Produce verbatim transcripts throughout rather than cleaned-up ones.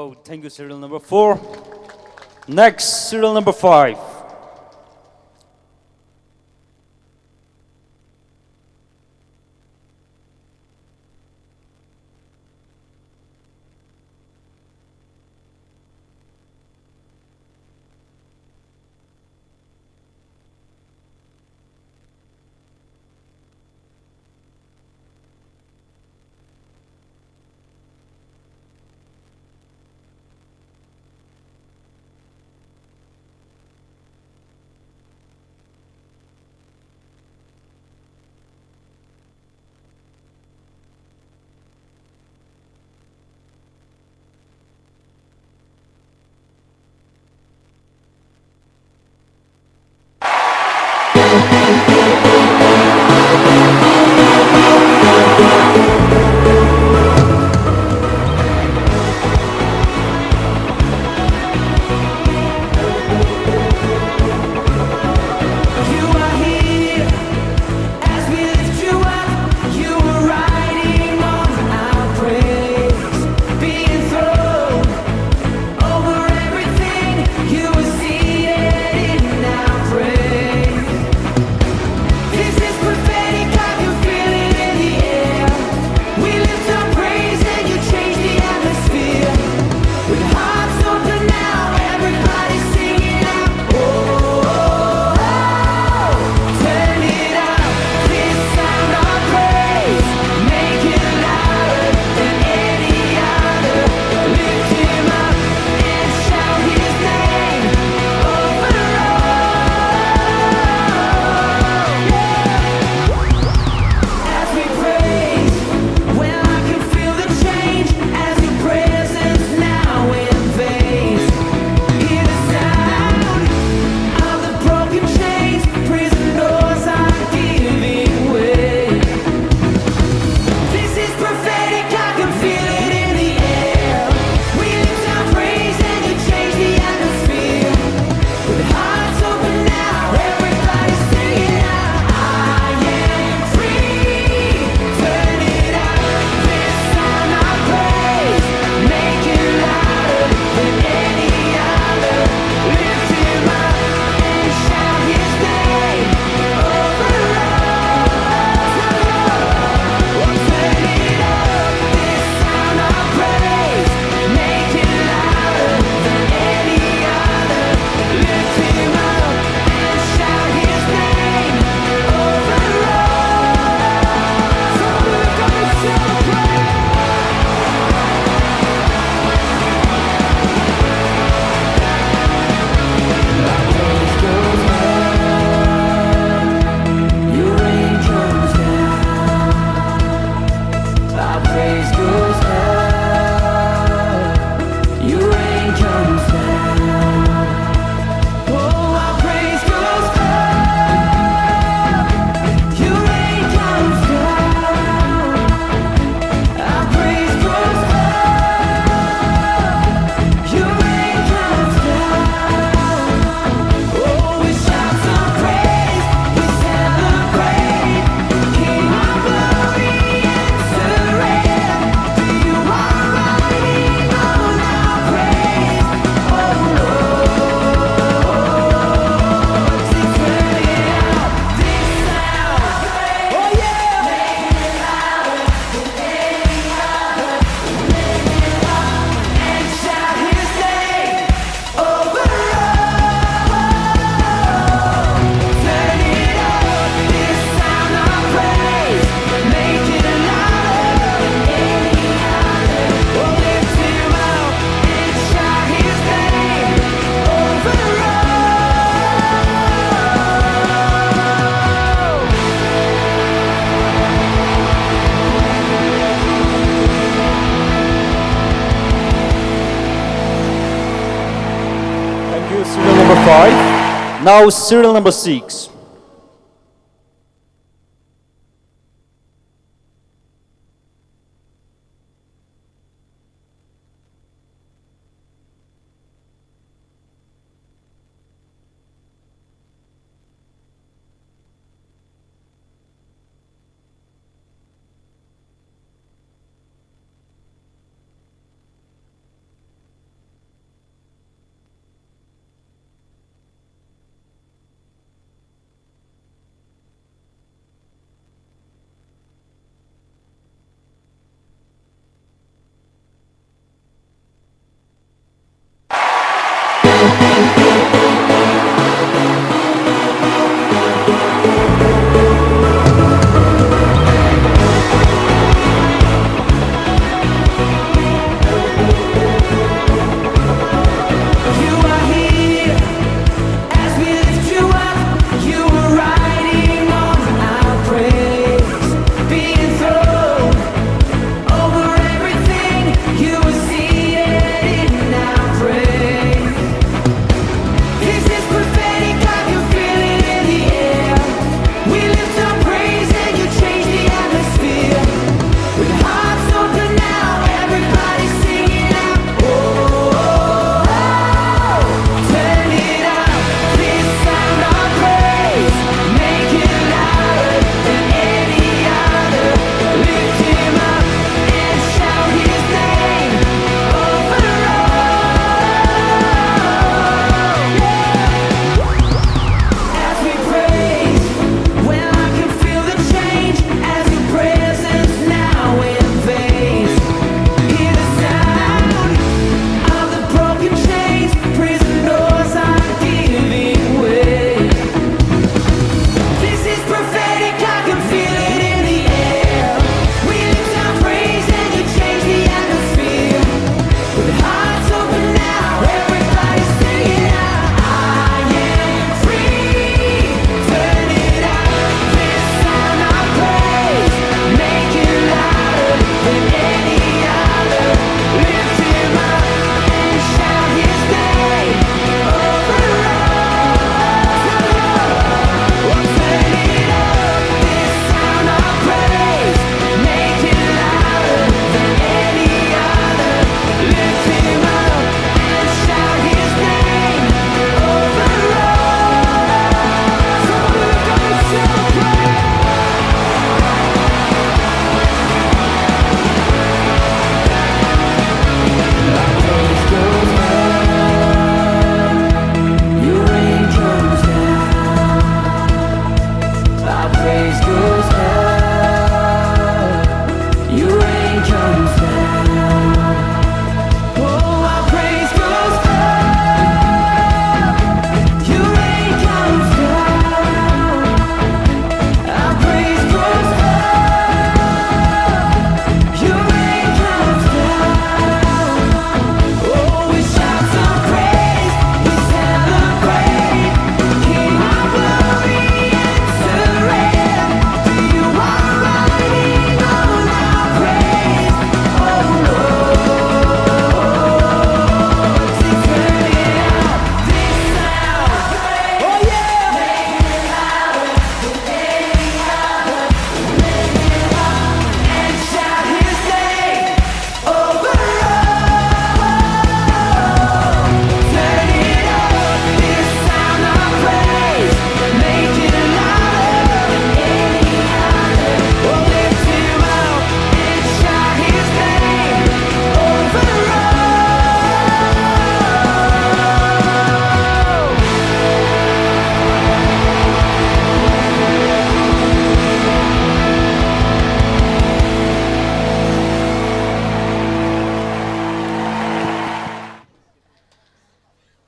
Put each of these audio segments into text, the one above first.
Oh, thank you, serial number four. Next, serial number five. You are here. As we lift you up, you are riding on our praise. Be enthroned over everything, you are seated in our praise. This is prophetic, I can feel it in the air. We lift our praise and you change the atmosphere. With hearts open now, everybody sing it out. Oh, oh, oh, oh. Turn it up. This sound of praise, make it louder than any other. Lift him up and shout his name over all. Yeah. As we praise, well, I can feel the change as your presence now invades. Hear the sound of the broken chains, prison doors are giving way. This is prophetic, I can feel it in the air. We lift our praise and you change the atmosphere. With hearts open now, everybody sing it out. I am free. Turn it up. This sound of praise, make it louder than any other. Lift him up and shout his name over all. Turn it up. This sound of praise, make it louder than any other. Lift him up and shout his name over all. So we're gonna celebrate. Our praise goes up, your rain comes down. Our praise goes up, your rain comes down. Oh, our praise goes up, your rain comes down. Our praise goes up, your rain comes down. Oh, we shout some praise, we celebrate. King of glory, enter in. You are riding on our praise. Oh Lord, sing, turn it up. This sound, oh yeah. Thank you, serial number five. Now, serial number six.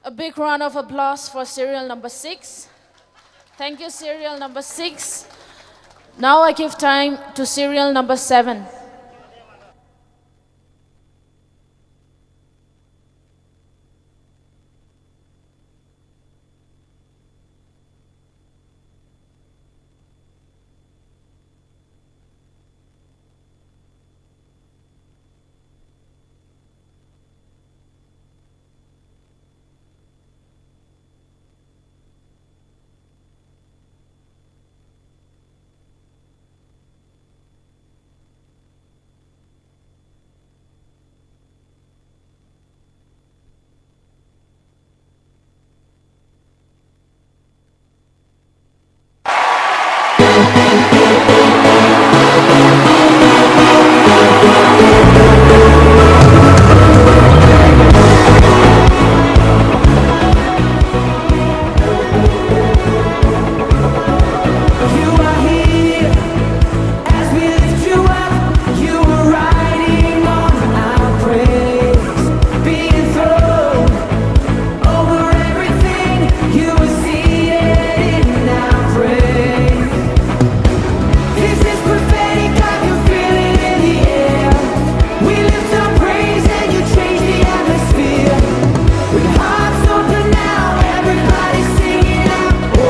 A big round of applause for serial number six. Thank you, serial number six. Now I give time to serial number seven. You are here. As we lift you up, you were riding on our praise. Be enthroned over everything, you were seated in our praise. This is prophetic, I can feel it in the air. We lift our praise and you change the atmosphere. With hearts open now, everybody sing it out. Oh,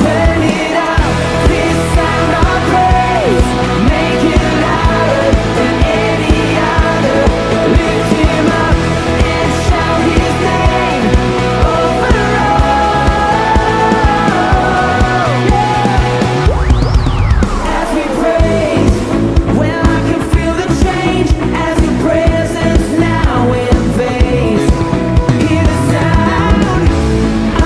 turn it up. This sound of praise, make it louder than any other. Lift him up and shout his name over all. As we praise, well, I can feel the change as your presence now invades. Hear the sound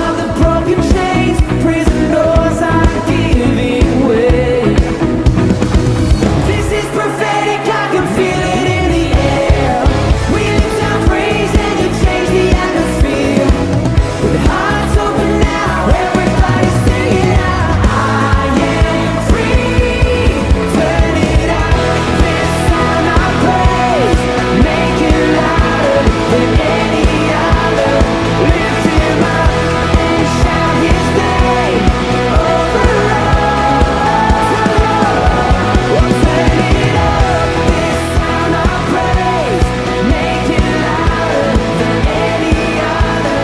of the broken chains, prison doors are giving way. This is prophetic, I can feel it in the air. We lift our praise and you change the atmosphere. With hearts open now, everybody sing it out. I am free. Turn it up. This sound of praise, make it louder than any other. Lift him up and shout his name over all. Turn it up. This sound of praise, make it louder than any other.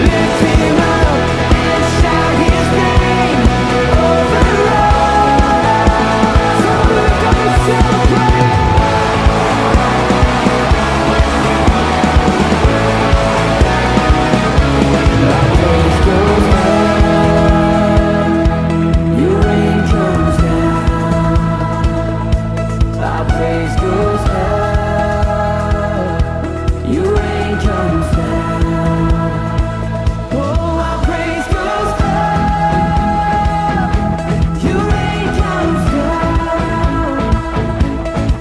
Lift him up and shout his name over all. Somebody celebrate. Our praise goes up, your rain comes down. Our praise goes up, your rain comes down. Oh, our praise goes up, your rain comes down.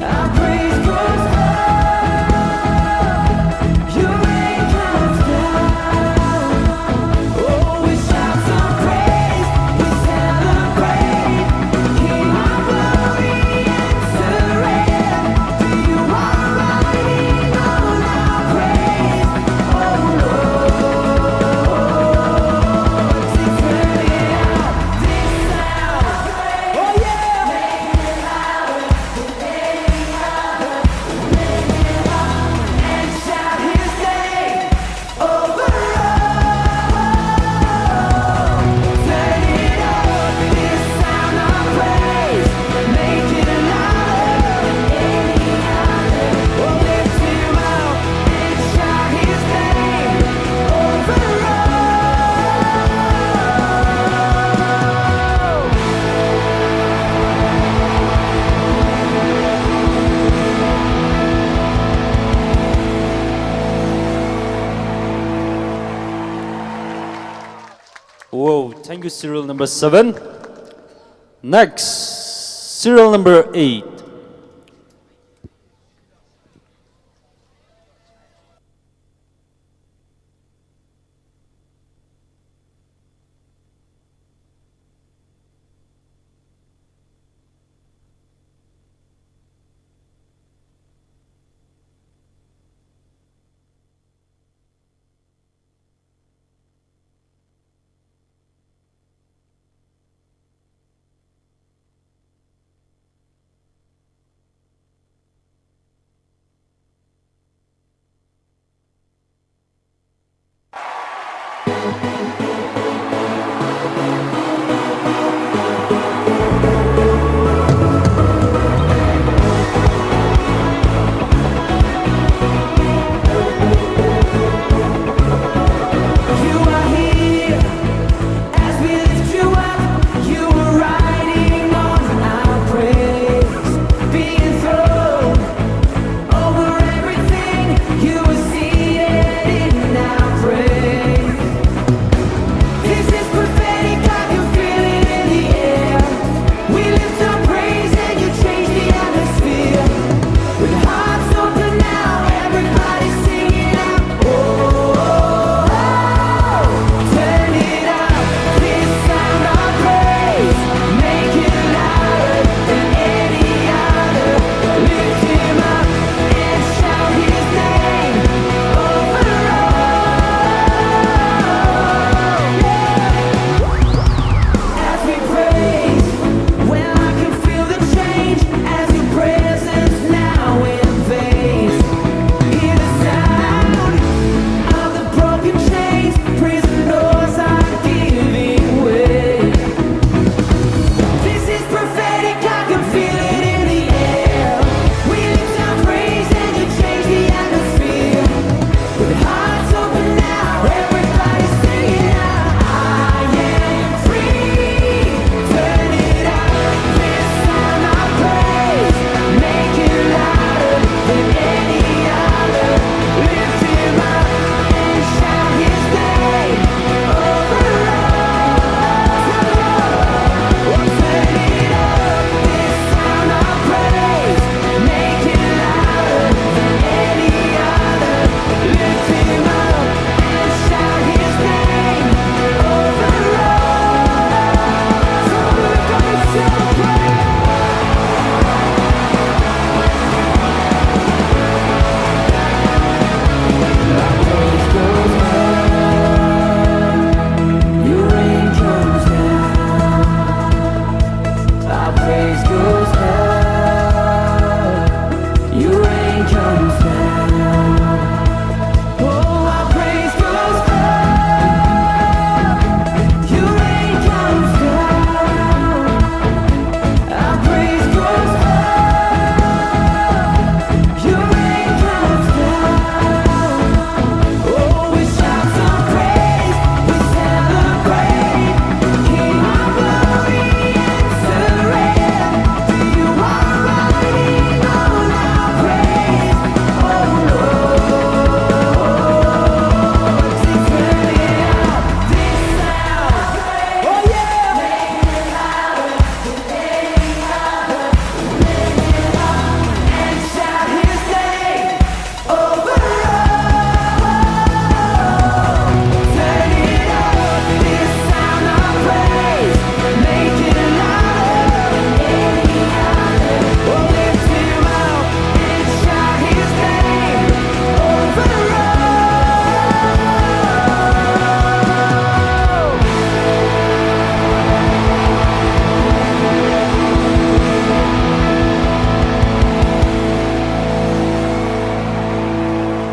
Our praise goes up, your rain comes down. Oh, we shout some praise, we celebrate. King of glory, enter in. You are riding on our praise. Oh Lord, to turn it up, this sound. Oh yeah. And shout his name over all. Turn it up, this sound of praise. Make it louder than any other. We'll lift him up and shout his name over all. Whoa, thank you, serial number seven. Next, serial number eight.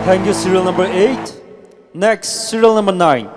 Thank you, serial number eight. Next, serial number nine.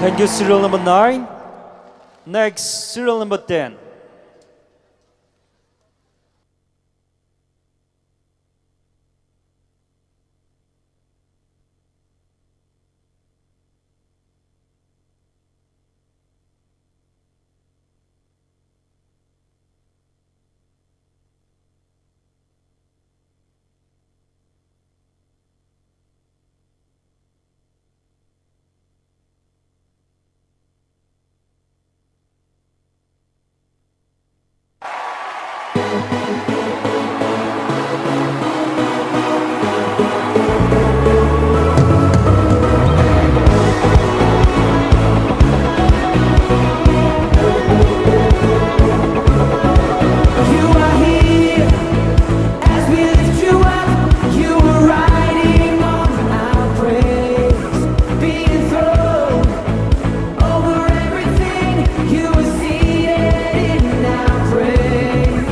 Thank you, serial number nine. Next, serial number ten. You are here as we lift you up. You are riding on our praise. Be enthroned over everything. You are seated in our praise.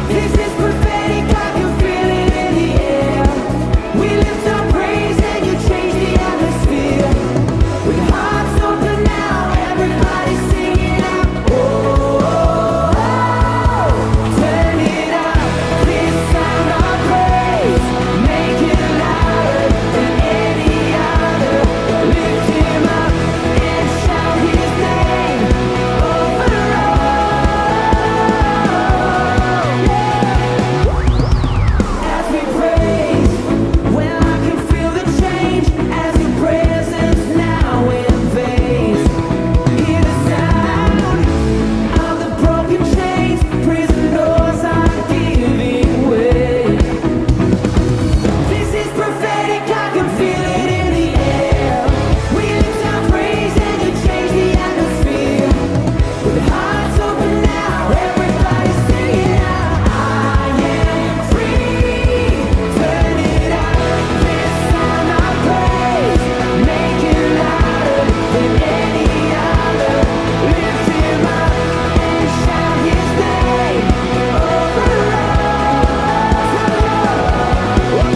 This is prophetic, I can feel it in the air. We lift our praise and you change the atmosphere. With hearts open now, everybody sing it out. Oh, oh, oh, oh. Turn it up, this sound of praise. Make it louder than any other. Lift him up and shout his name over all. As we praise, well, I can feel the change as your presence now invades. Hear the sound of the broken chains, prison doors are giving way. This is prophetic, I can feel it in the air. We lift our praise and you change the atmosphere. With hearts open now, everybody sing it out. I am free. Turn it up, this sound of praise. Make it louder than any other. Lift him up and shout his name over all.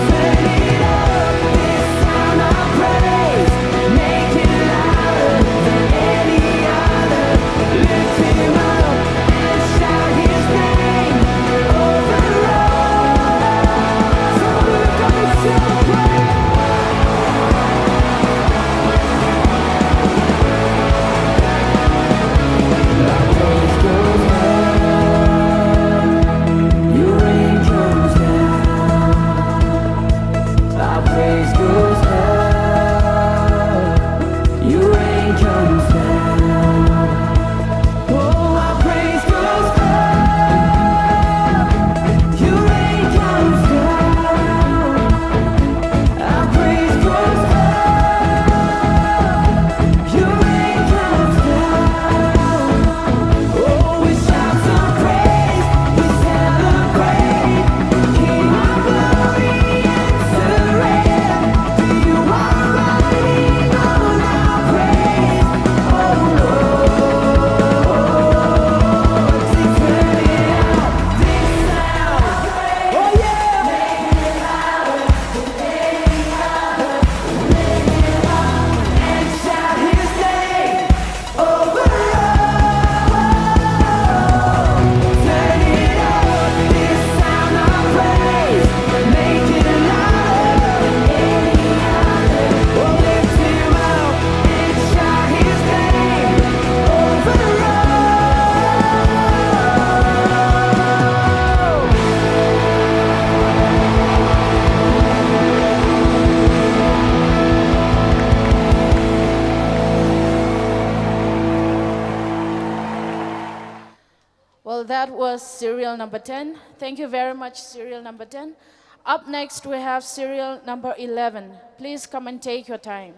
Turn it up, this sound of praise. Make it louder than any other. Lift him up and shout his name over all. So we're gonna celebrate. Our praise goes up, your rain comes down. Our praise goes up, your rain comes down. Oh, our praise goes up, your rain comes down. Our praise goes up, your rain comes down. Oh, we shout some praise, we celebrate. King of glory, answer it. You are riding on our praise. Oh Lord, turn it up, this sound. Oh yeah. And shout his name over all. Turn it up, this sound of praise. Make it louder than any other. Oh, lift him up and shout his name over all. Well, that was serial number ten. Thank you very much, serial number ten. Up next, we have serial number eleven. Please come and take your time.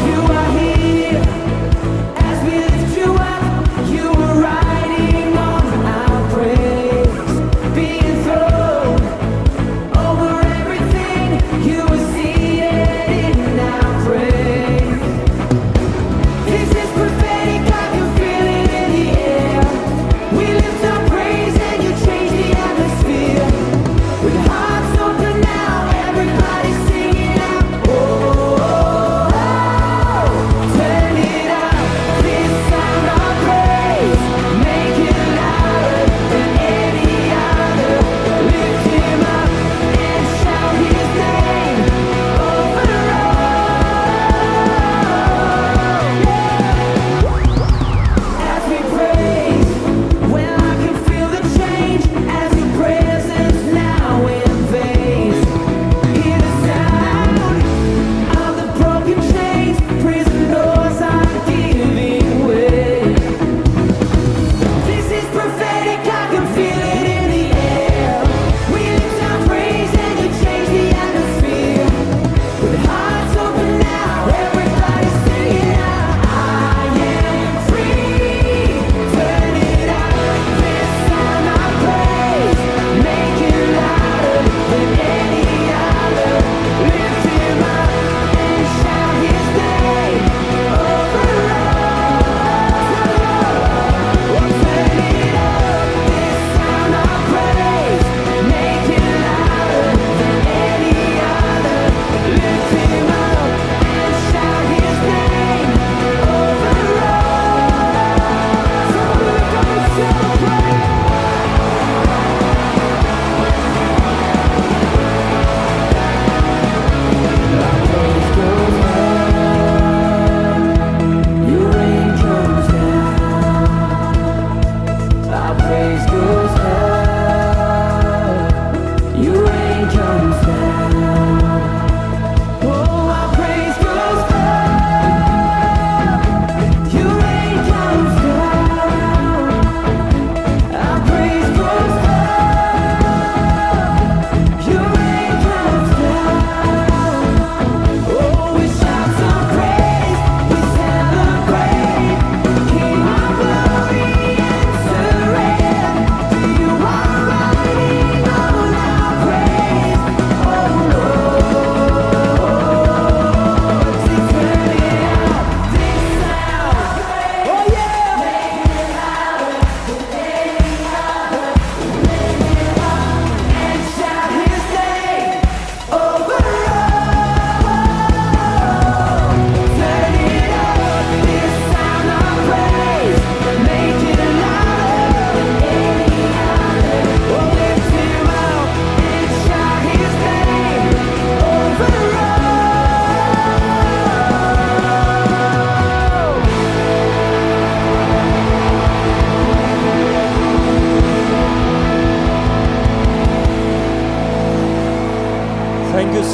You are here as we lift you up. You are riding on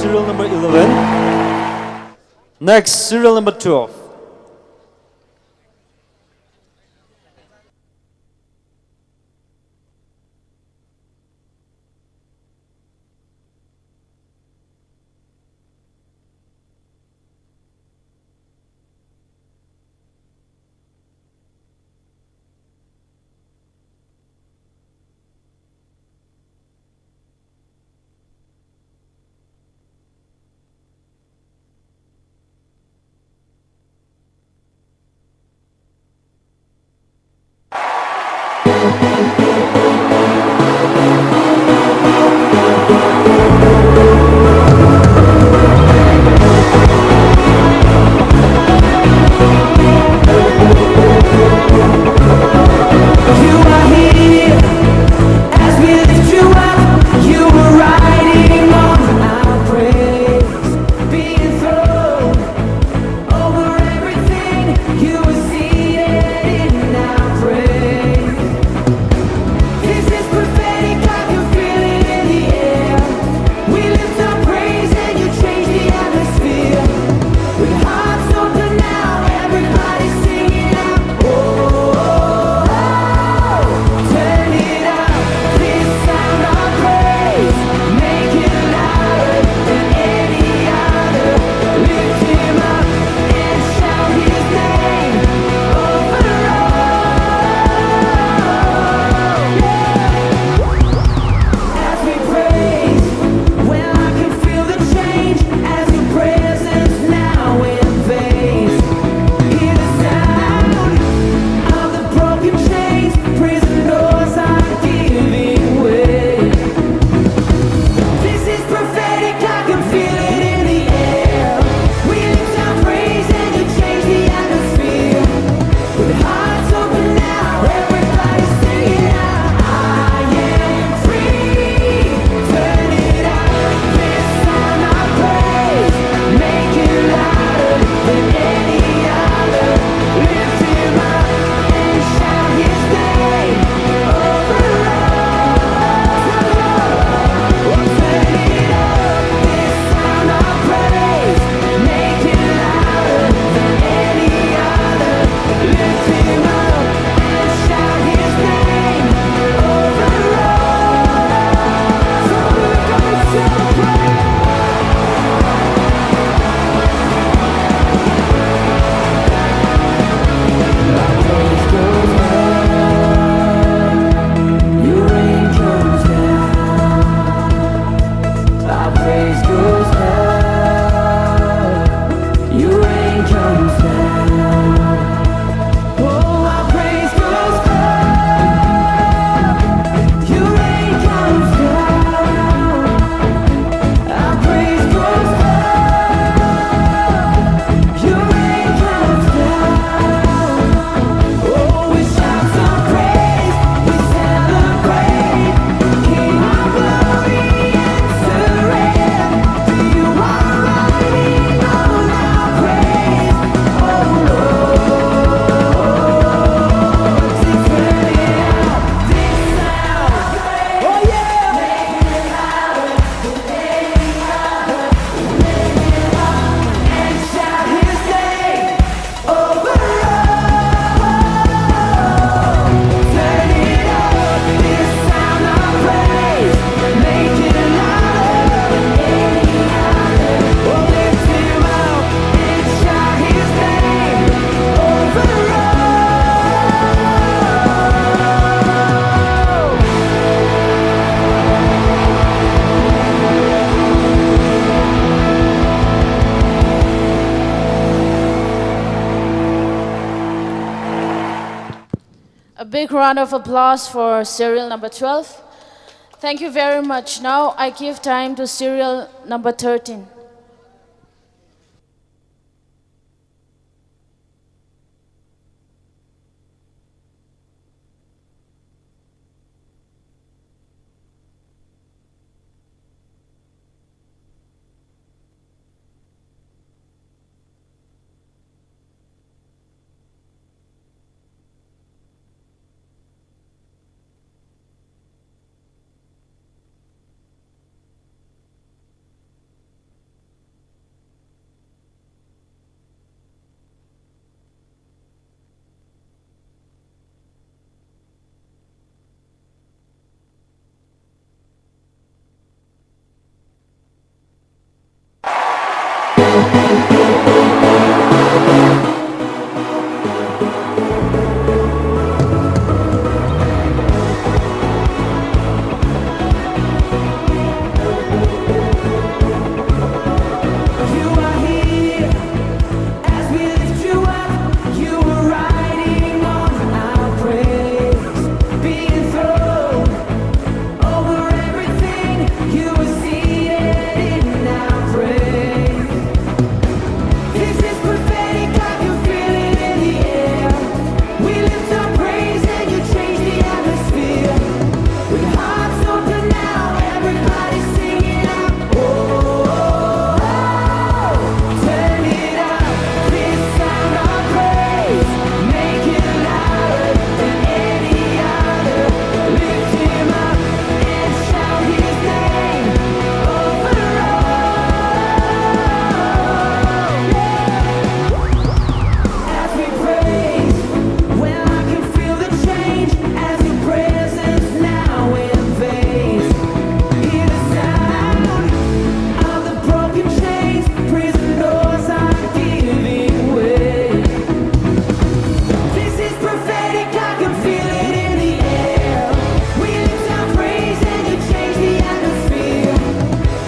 Serial number eleven. Next, serial number twelve. You are here as we lift you up. You are riding on our praise. Be enthroned over everything, you are seated in our praise. This is prophetic, I can feel it in the air. We lift our praise and you change the atmosphere. With hearts open now, everybody singing out. Oh, oh, oh, oh. Turn it up, this sound of praise. Make it louder than any other. Lift him up and shout his name over all. Yeah. As we praise, well, I can feel the change as your presence now invades. Hear the sound of the broken chains, prison doors are giving way. This is prophetic, I can feel it in the air. We lift our praise and you change the atmosphere. With hearts open now, everybody sing it out. I am free. Turn it up, this sound of praise. Make it louder than any other. Lift him up and shout his name over all. Turn it up, this sound of praise. Make it louder than any other. Lift him up and shout his name over all. So we're gonna celebrate. Our praise goes up, your rain comes down. Our praise goes up, your rain comes down. Oh, our praise goes up, your rain comes down. Our praise goes up, your rain comes down. Oh, we shout some praise, we celebrate. King of glory, enter in. For you are riding on our praise. Oh Lord, sing it out. This sound. Oh yeah. And shout his name. A big round of applause for serial number twelve. Thank you very much. Now I give time to serial number thirteen. You are here. As we lift you up, you are riding on our praise. Be enthroned over everything, you are seated in our praise. This is prophetic, I can feel it in the air. We lift our praise and you change the atmosphere. With hearts open now, everybody sing it out. Oh, turn it up. This sound of praise, make it louder than any other. Lift him up and shout his name over all. As we praise, well, I can feel the change as your presence now invades. Hear the sound of the broken chains, prison doors are giving way. This is prophetic, I can feel it in the air. We lift our praise and you change the atmosphere.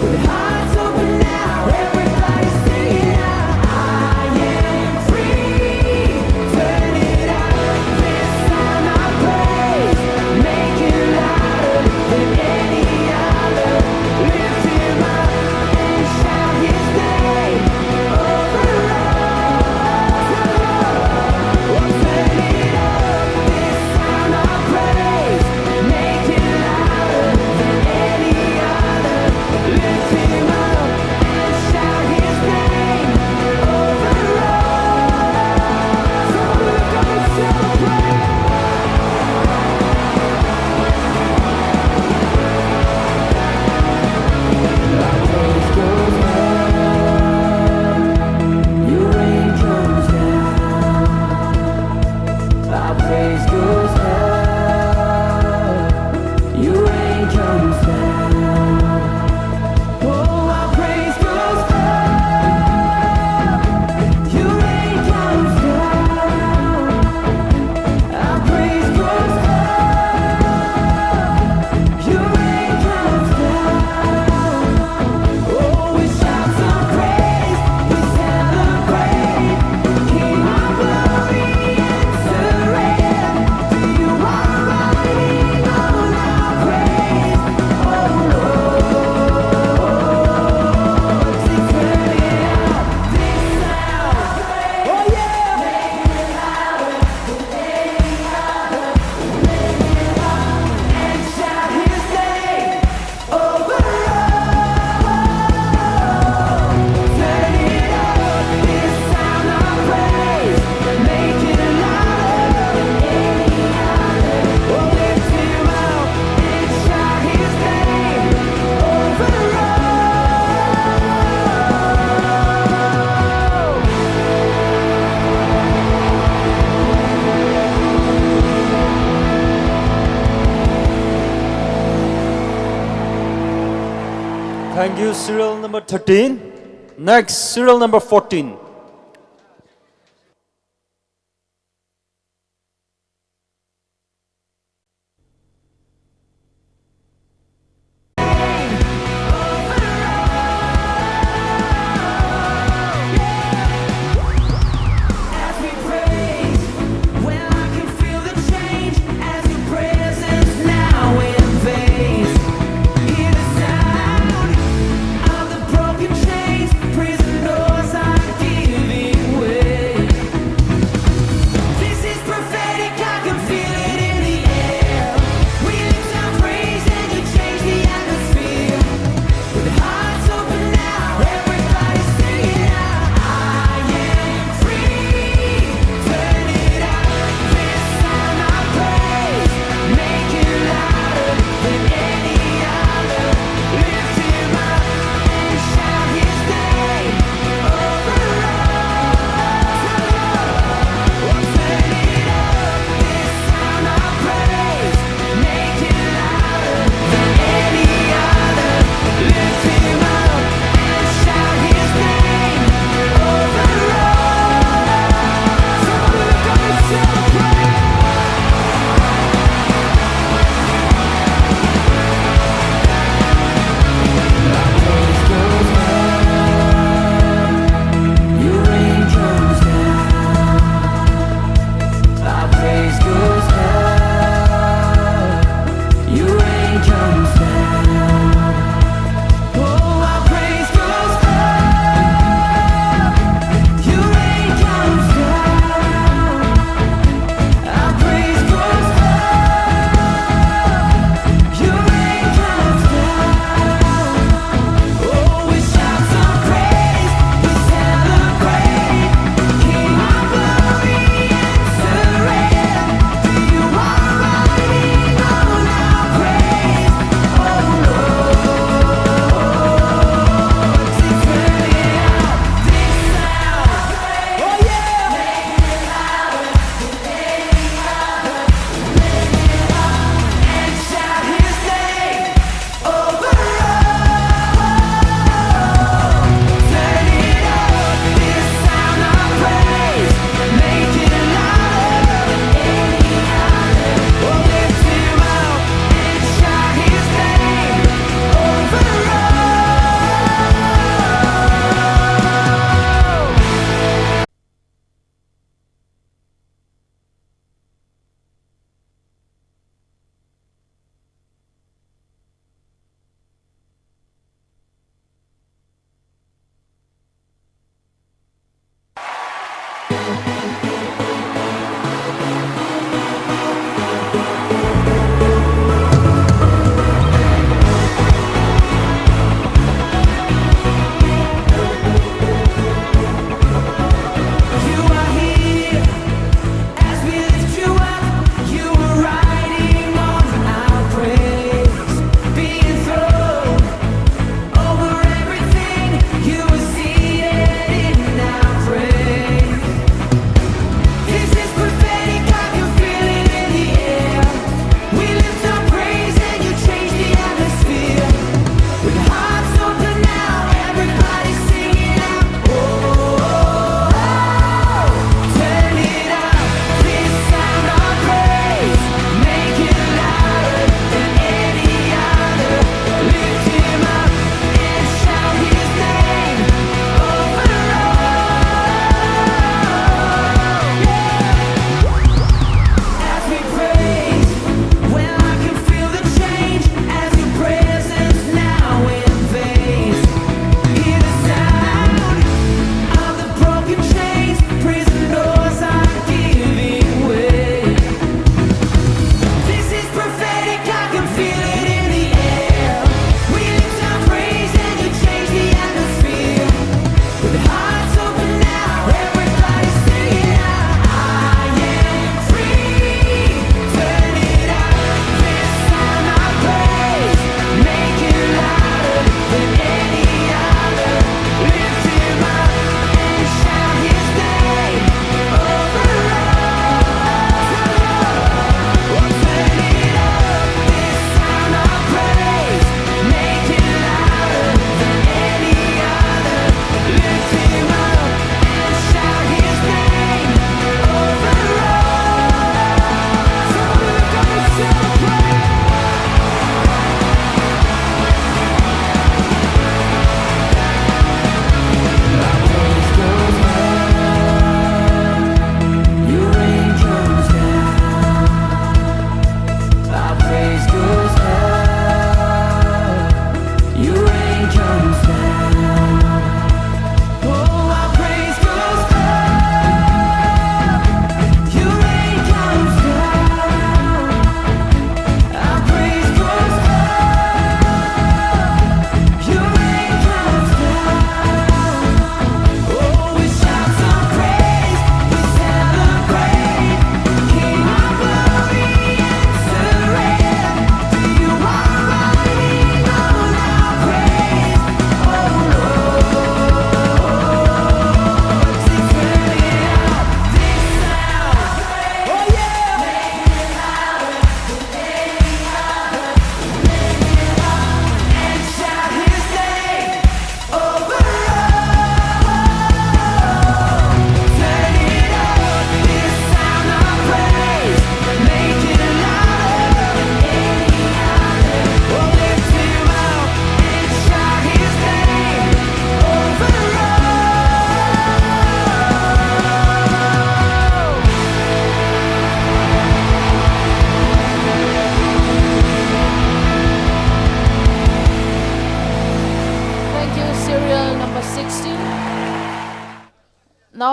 With hearts open now, everybody sing it out. I am free. Turn it up. This sound of praise, make it louder than any other. Lift him up and shout his name over all. Turn it up. This sound of praise, make it louder than any other. Lift him up and shout his name over all. So we're gonna celebrate. Our praise goes up. Your rain comes down. Our praise goes up. Your rain comes down. Oh, our praise goes up. Your rain comes down. Our praise goes up. Your rain comes down. Oh, we shout some praise, we celebrate. King of glory, enter in. For you are riding on our praise. Oh Lord, turn it up, this sound. Oh yeah. And shout his name. Thank you, serial number thirteen. Next, serial number fourteen.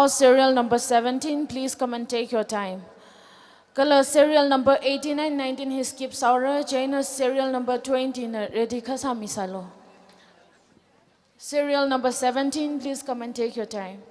Serial number seventeen, please come and take your time. Kala serial number eighty-nine, nineteen hi skip sāhaora, chieina serial number twenty na ready kasāmisālu. Serial number seventeen, please come and take your time.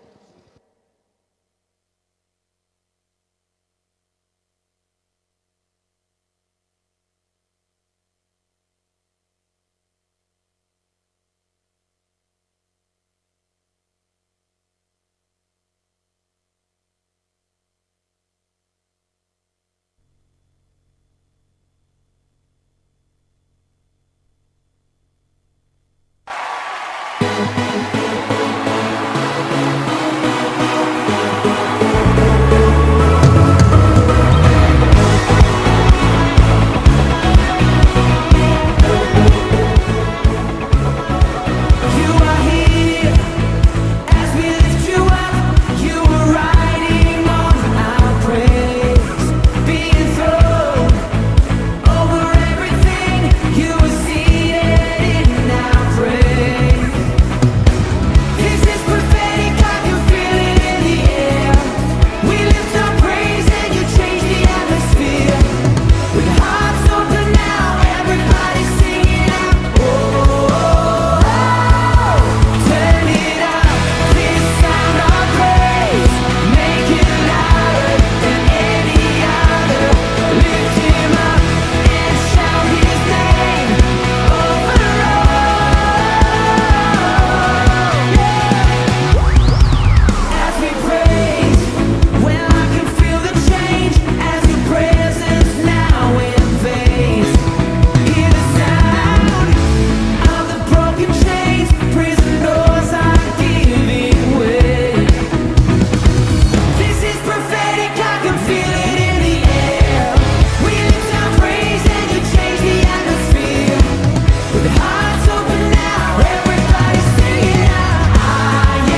You are here. As we lift you up, you are riding on our praise. Be enthroned over everything, you are seated in our praise. This is prophetic, I can feel it in the air. We lift our praise and you change the atmosphere. With hearts open now, everybody sing it out. Oh, oh, oh, oh. Turn it up. This sound of praise, make it louder than any other. Lift him up and shout his name over all. Yeah. As we praise, well, I can feel the change as your presence now invades. Hear the sound of the broken chains, prison doors are giving way. This is prophetic, I can feel it in the air. We lift our praise and you change the atmosphere. With hearts open now, everybody sing it out. I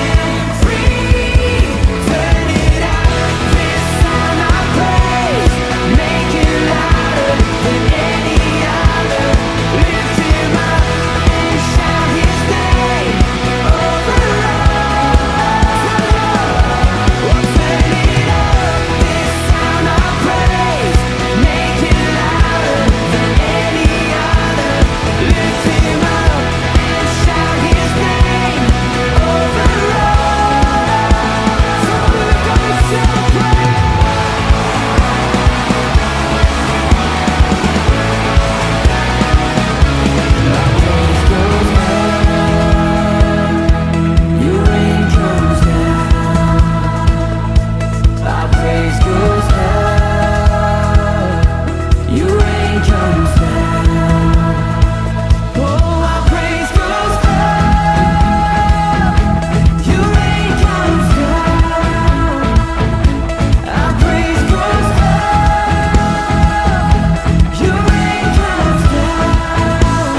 am free. Turn it up. This sound of praise, make it louder than any other. Lift him up and shout his name over all. Turn it up. This sound of praise, make it louder than any other. Lift him up and shout his name over all. Somebody lift up your shout of praise. Our praise goes up, your rain comes down. Our praise goes up, your rain comes down. Oh, our praise goes up, your rain comes down. Our praise goes up, your rain comes down.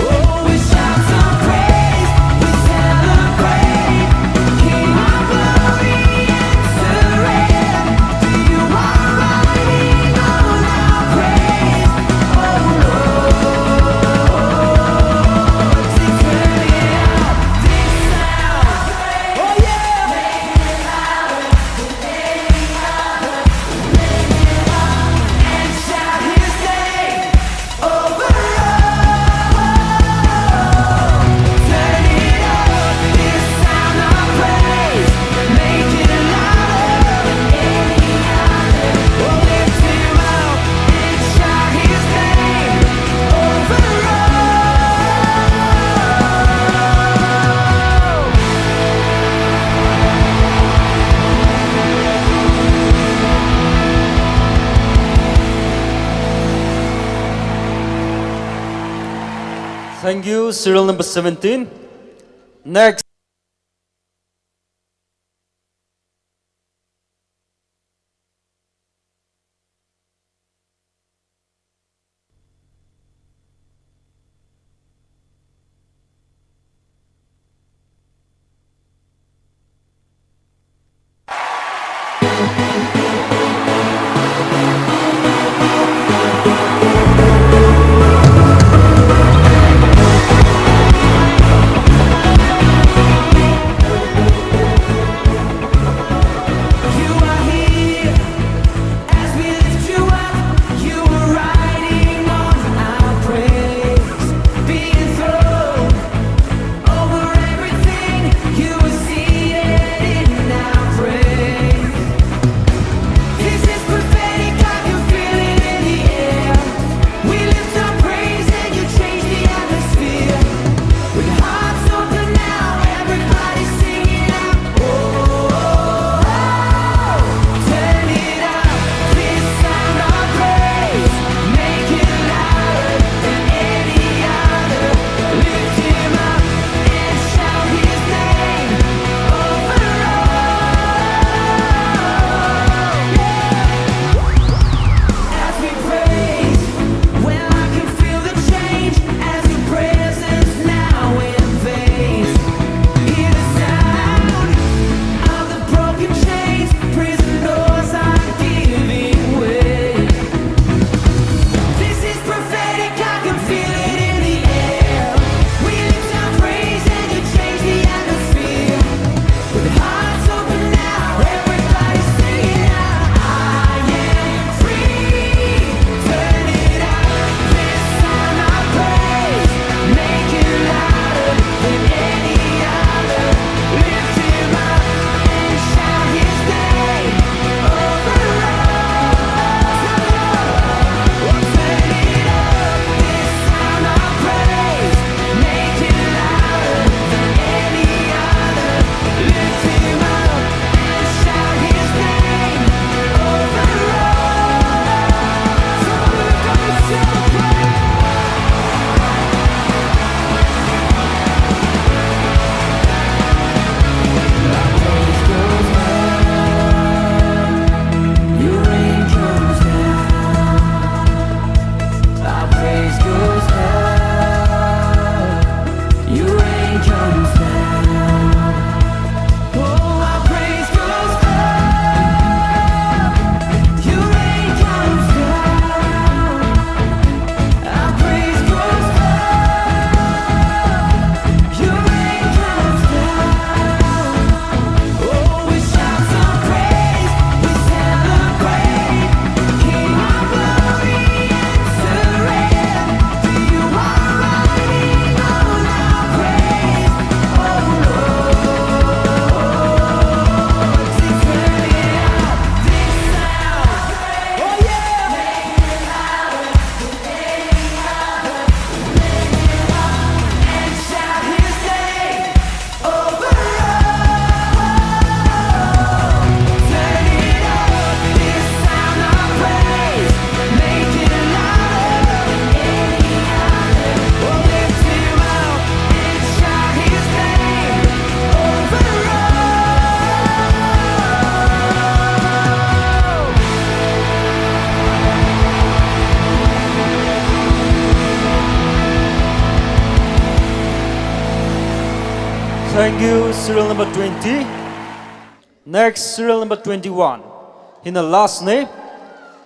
Oh, we shout some praise, we celebrate. King of glory, enter in. You are riding on our praise. Oh Lord, to turn it up, this sound. Oh yeah. Thank you, serial number seventeen. Next. Thank you, serial number twenty. Next, serial number twenty-one. Hina last na.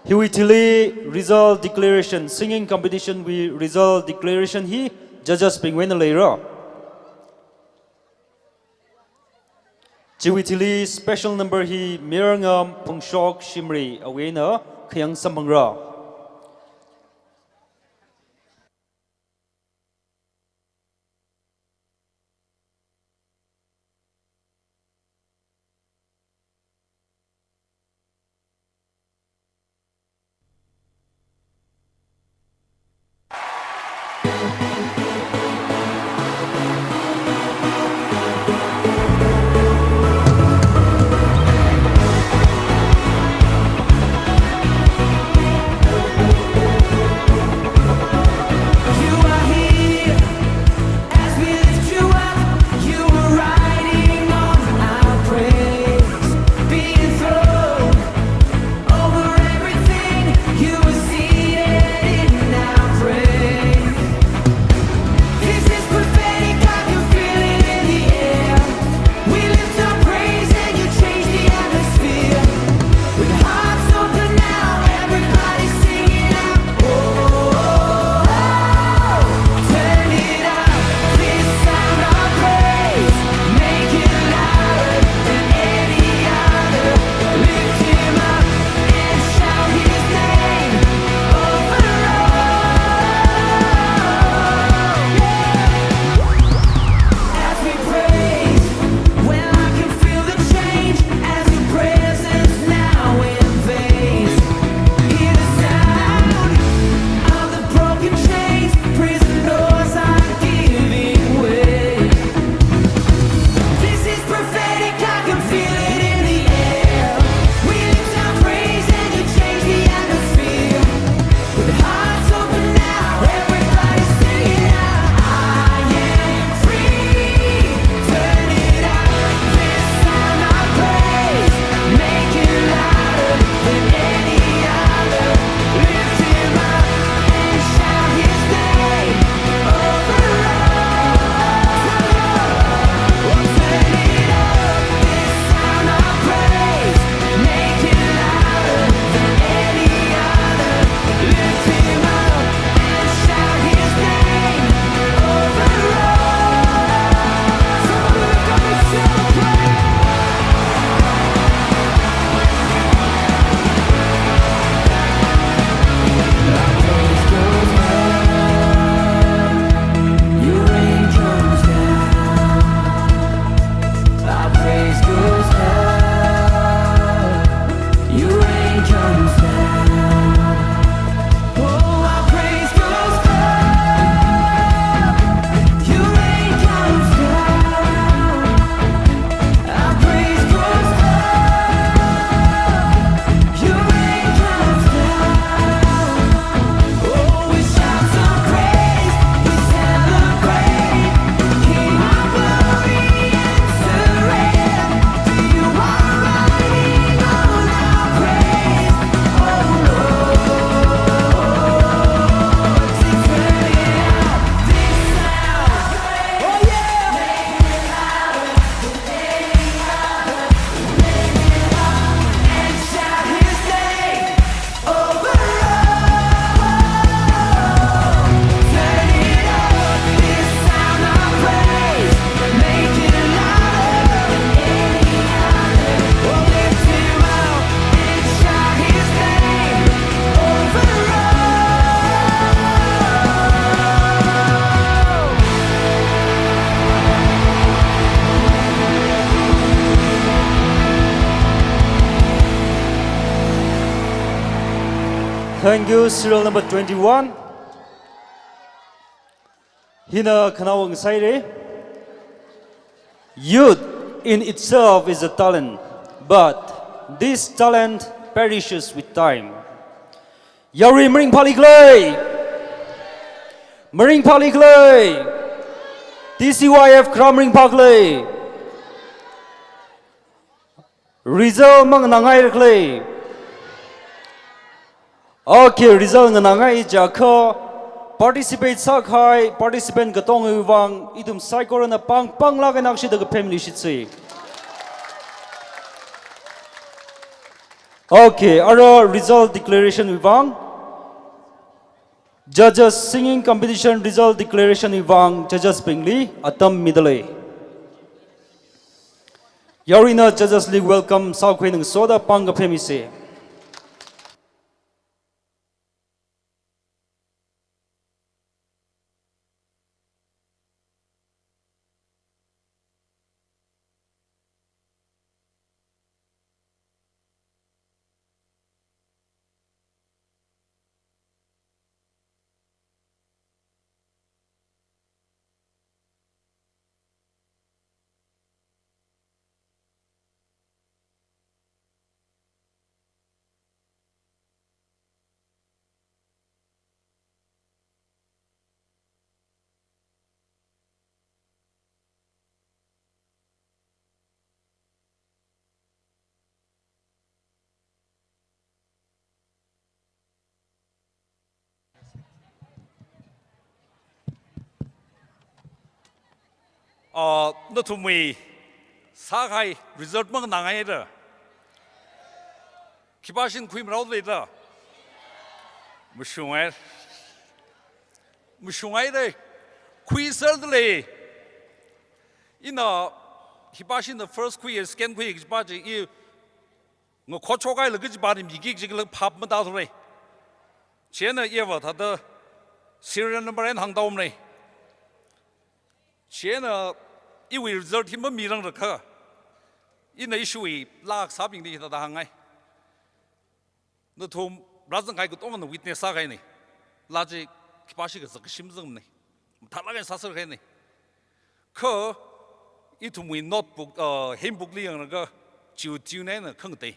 Hiwui thili result declaration, singing competition wui result declaration hi judges bingwui eina leira. Chiwui thili special number hi Mayarngam Phungshok Shimray awui eina khayang samphangra. Thank you, serial number twenty-one. Hina khanaowa ngasaire. Youth in itself is a talent, but this talent perishes with time. Yarui maringphālikhala? Maringphālikhala? T C Y F kharā maringphākhala? Result manganāngairakhala? Okay, result nganāngai jiakha Participate sākahai participant katongawui vang ithum saikorana pāng pānglāk eina akshida kaphem lishitsi. Okay, ara result declaration wui vang. Judges singing competition result declaration wui vang judges bingli atam midalei. Yaruina judges li welcome sākhuingasoda pāng kaphemisi. Ah, nathumwui sākahai result manganāngaida. Khipāshina khuimarao leida. Mashungai. Mashungaida. Khuiserdalei. Ina khipāshina first khui, second khui, khipā chi i ngakhochok kahai laka chipāna miki kajila phap matāthurei. Chieina iva thāda serial number eina hāngda omnei. Chieina iwui result hi mamiranglakha, ina ishiwui laa kasābingli thāda hāngngai. Nathum rāzangkahai katongana witness sākahainei. Laa chi khipāshi kazak kashi mazangmanei. Mathālāk eina sāserkahainei. Kha ithumwui notebook, uh, handbook li yanglaga chiwui tune eina khangatei.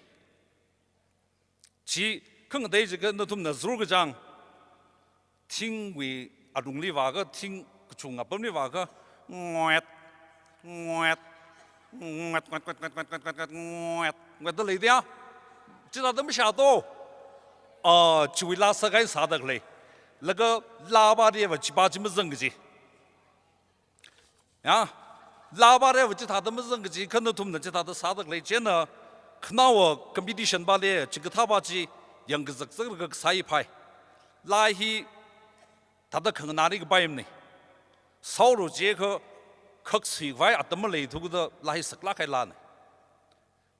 Chi khangatei jiakha nathumna zurkachāng thingwui alungli vāakha, thing kachungkha apamli vāakha, ngwet, ngwet, ngwet, ngwetda leida ya. Chithāda mashāto. Ah, chiwui laa sākahai sādalei. Laga laa pāliva chipā chi mazang kaji. Ya, laa pāliva chithāda mazang kaji, kha nathumna chithāda sādalei. Chieina khanaowa competition pāli, chikathā pā chi yangkazak zaklaga kasāi phai. Laa hi thāda khanganāli kapaimanei. Sāhaolu jiakha khaksui khavai atam maleithuda laa hi saklāk kahai laanei.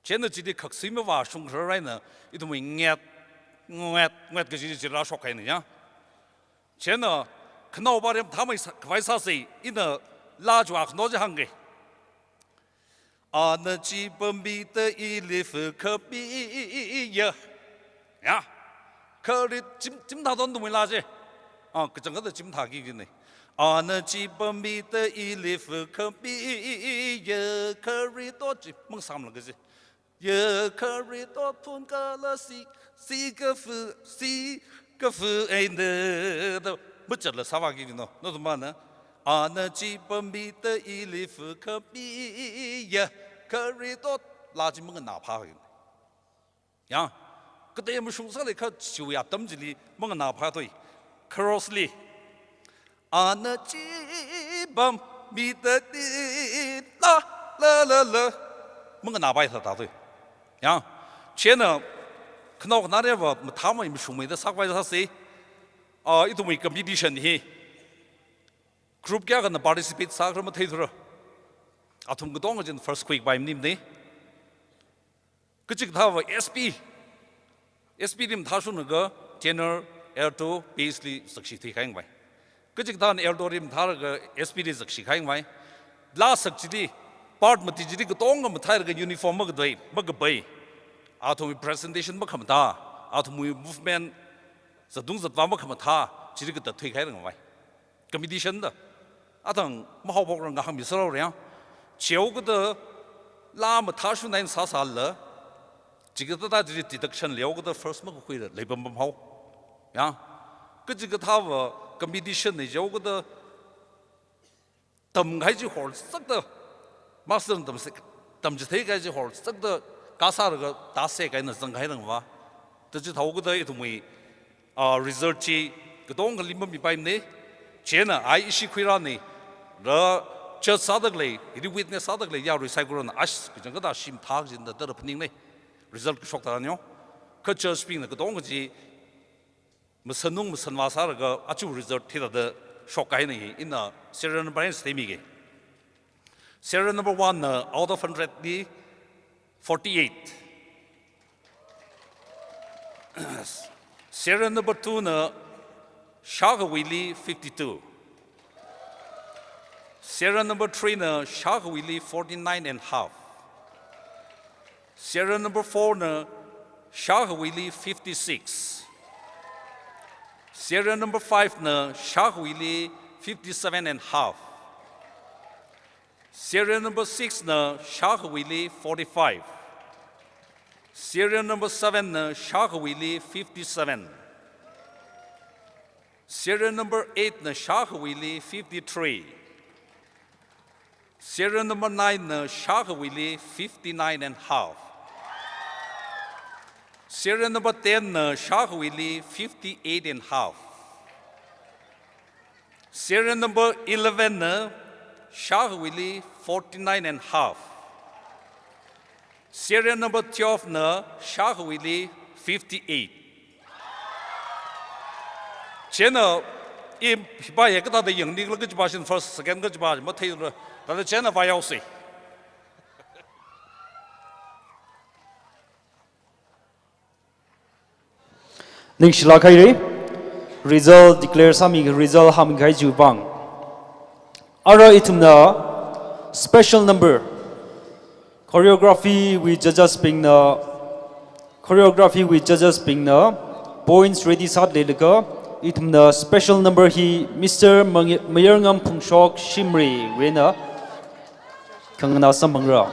Chieina chili khaksui mavāshungkharar eina ithumwui nget, nget, nget kaji chi rāshokkahainei ya. Chieina khanao pāli mathāmei sā-, khavai sāsei, ina laa chiwui akhana chi hāngkei. Ana chi pamida ili fakhapiya. Ya. Kharit chim, chimthāda nathumwui laa chi. Ah, kachangkhatta chimthāki kajinei. Ana chi pamida ili fakhapiya, kharit o chi mangasāmla kaji. Ya kharit o thun kala si, si kafu, si kafu eina da machatla sāvāki kajino. Nathum mana. Ana chi pamida ili fakhapiya, kharit o, laa chi manganāphāki. Ya, katei mashung sālakha chiwui atam chili manganāphāthui. Chorus li. Ana chi pamida ti la, la, la, la. Manganāpai thāda thui. Ya, chieina khanao khanāliva mathāmei mashungmeida sākhavai sāsei. Ah, ithumwui competition hi group kayākhana participate sākhala matheithura. Athum katonga china first khuikapai maninei. Kachikathāva S P. S P li mathāshunglaga tenor, alto, bass li zakshi thuikahai ngai. Kachikathāna alto li mathālaga S P li zakshi kahai ngai. Laa sak chili, part mati chili katonga mathālaga uniform makathui, makapai. Athumwui presentation makhamathā, athumwui movement, zatung zatvā makhamathā, chili kathā thuikahai ngai. Competition da. Athang mahaophokra ngahānmi sāhaora ya. Chihaokada laa mathāshung eina sāsālala, chikathāda chili deduction leihaokada first makakhuila leipam pamhao. Ya. Kachikathāva competition nei chihaokada tamkahai chi horsakta, master tamsek, tamchitheikahai chi horsakta, kasālaga tāsek eina zangkahai nangva. Da chithāhaokada ithumwui, ah, result chi katongali mamipaimane. Chieina ai ishi khuirane, ra church sāda khalei, hili witness sāda khalei yarui saikorana ash kachangkhatta shim thak jin da tara phaningne. Result kashok tharan yo. Kha church bingna katonga chi masanung masanvā sālaga achu result thida da shokkahaine. Ina serial number eina stay mige. Serial number one na out of hundred li forty-eight. Serial number two na shākhuili fifty-two. Serial number three na shākhuili forty-nine and half. Serial number four na shākhuili fifty-six. Serial number five na shākhuili fifty-seven and half. Serial number six na shākhuili forty-five. Serial number seven na shākhuili fifty-seven. Serial number eight na shākhuili fifty-three. Serial number nine na shākhuili fifty-nine and half. Serial number ten na shākhuili fifty-eight and half. Serial number eleven na shākhuili forty-nine and half. Serial number twelve na shākhuili fifty-eight. Chieina i hipa ya kathāda yangni kala kajipa shin first, second kajipa matheila. Thāda chieina vāyaose. Ningshilāk haire, result declare sāmi, result hāngmi kahai chiwui vang. Ara ithumna special number, choreography wui judges bingna, choreography wui judges bingna points ready sāda leilaga, ithumna special number hi Mister Mang-, Mayarngam Phungshok Shimriwui eina khanganā samphangra.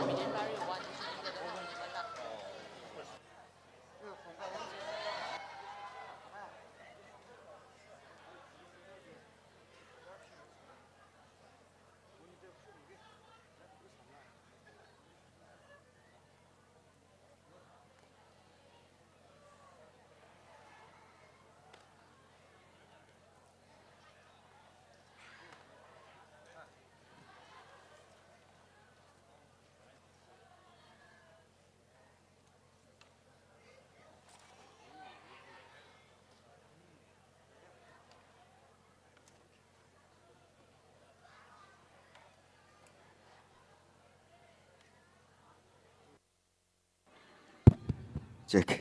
Check.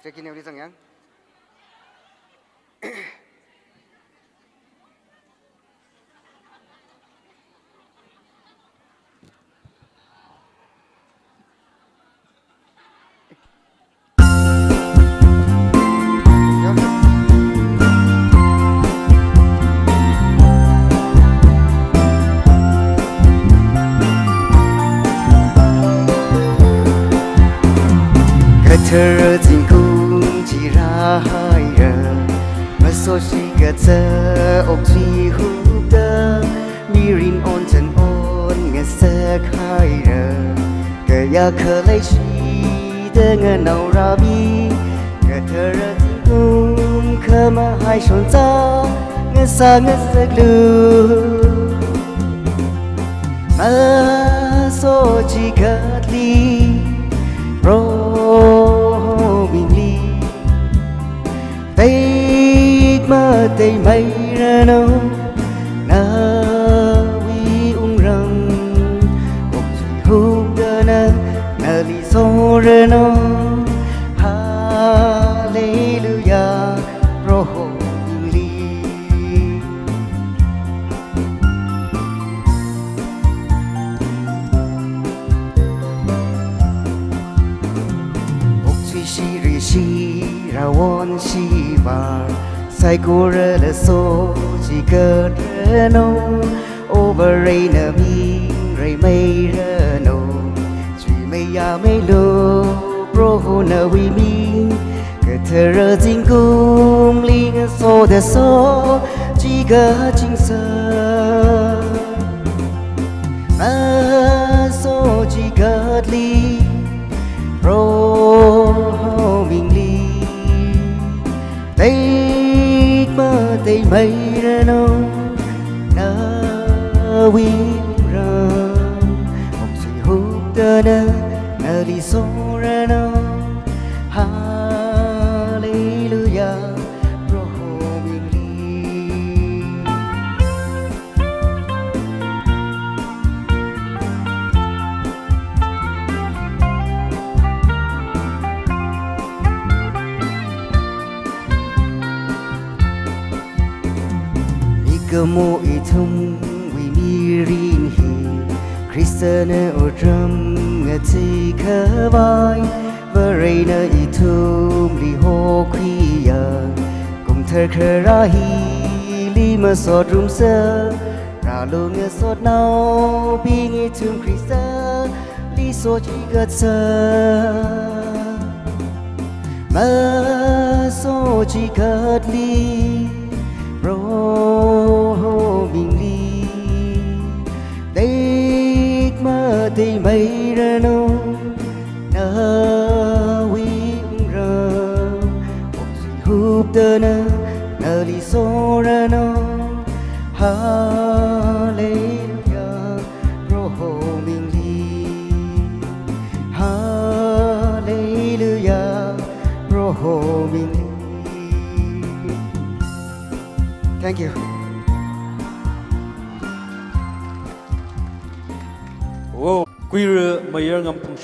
Check ini uri sang yang. Kathara zingkum chi rāhaira, masoshi katsa okthui hupta, mirin onzan on ngasak haira, kayākha leishida nganaorami, kathara zingkum khamahai shonza ngasā ngasaklu. Masochikatli, Proho mingli, teikmatei mairanu, nawui wungram okthui hupta nana nali soranu. Hallelujah, Proho mingli. Okthuishi rishi rawonshi var, saikorala sochikatranu, ovareina mingreimeiranu, chuimeiya meilu, Proho nawui ming, kathara zingkumli ngasoda sochikachingsa. Masochikatli, Proho mingli, teikma Mairano, nawui wungram, ungsi huptana, nali sorano. Hallelujah, Proho mingli. Ikamo ithumwui mirin hi, Khristana otram ngathei khavai, Varena ithumli hokhuiya, kumthar khara hili masotrumsa, rālu ngasotnaobing ithum Khristali sochikatsa. Masochikatli, Proho mingli, tekmatei mairano, nawui wungram, ungsi huptana, nali sorano. Hallelujah, Proho mingli. Hallelujah, Proho mingli. Thank you. Wow, Kuira Mayar Ngamphung